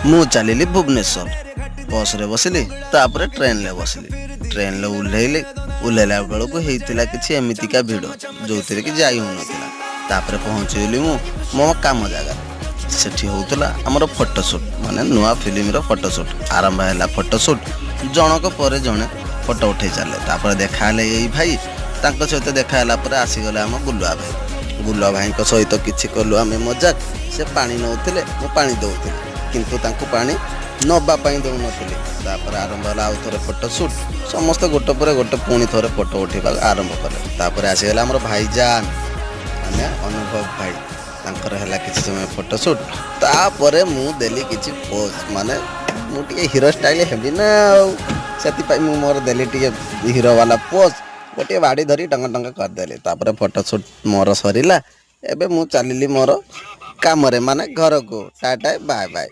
ମୁଁ ଚାଲିଲି ଭୁବନେଶ୍ୱର। ବସ୍ରେ ବସିଲି, ତାପରେ ଟ୍ରେନରେ ବସିଲି। ଟ୍ରେନରେ ଓହ୍ଲେଇଲି। ଓହ୍ଲେଇଲା ବେଳକୁ ହେଇଥିଲା କିଛି ଏମିତିକା ଭିଡ଼, ଯୋଉଥିରେ କି ଯାଇ ହେଉନଥିଲା। ତାପରେ ପହଞ୍ଚିଗଲି ମୁଁ ମୋ କାମ ଜାଗାରେ। ସେଠି ହେଉଥିଲା ଆମର ଫଟୋସୁଟ୍, ମାନେ ନୂଆ ଫିଲ୍ମର ଫଟୋସୁଟ୍। ଆରମ୍ଭ ହେଲା ଫଟୋସୁଟ୍। ଜଣକ ପରେ ଜଣେ ଫଟୋ ଉଠେଇ ଚାଲିଲେ। ତାପରେ ଦେଖା ହେଲେ ଏଇ ଭାଇ। ତାଙ୍କ ସହିତ ଦେଖା ହେଲା ପରେ ଆସିଗଲେ ଆମ ଗୁଲୁଆ ଭାଇ। ଗୁଲୁଆ ଭାଇଙ୍କ ସହିତ କିଛି କଲୁ ଆମେ ମଜାକ। ସେ ପାଣି ନେଉଥିଲେ, ମୁଁ ପାଣି ଦେଉଥିଲି, କିନ୍ତୁ ତାଙ୍କୁ ପାଣି ନେବା ପାଇଁ ଦେଉନଥିଲି। ତାପରେ ଆରମ୍ଭ ହେଲା ଆଉ ଥରେ ଫଟୋସୁଟ୍। ସମସ୍ତେ ଗୋଟେ ପରେ ଗୋଟେ ପୁଣି ଥରେ ଫଟୋ ଉଠେଇବା ଆରମ୍ଭ କଲେ। ତାପରେ ଆସିଗଲା ଆମର ଭାଇଜାନ, ମାନେ ଅନୁଭବ ଭାଇ। ତାଙ୍କର ହେଲା କିଛି ସମୟ ଫଟୋସୁଟ୍। ତାପରେ ମୁଁ ଦେଲି କିଛି ପୋଜ୍, ମାନେ ମୁଁ ଟିକେ ହିରୋ ଷ୍ଟାଇଲ୍ ହେବି ନା ଆଉ, ସେଥିପାଇଁ ମୁଁ ମୋର ଦେଲି ଟିକେ ହିରୋ ବାଲା ପୋଜ୍। ଗୋଟିଏ ବାଡ଼ି ଧରି ଟଙ୍କା ଟଙ୍କା କରିଦେଲି। ତାପରେ ଫଟୋସୁଟ୍ ମୋର ସରିଲା। ଏବେ ମୁଁ ଚାଲିଲି ମୋର କାମରେ, ମାନେ ଘରକୁ। Tata, bye bye.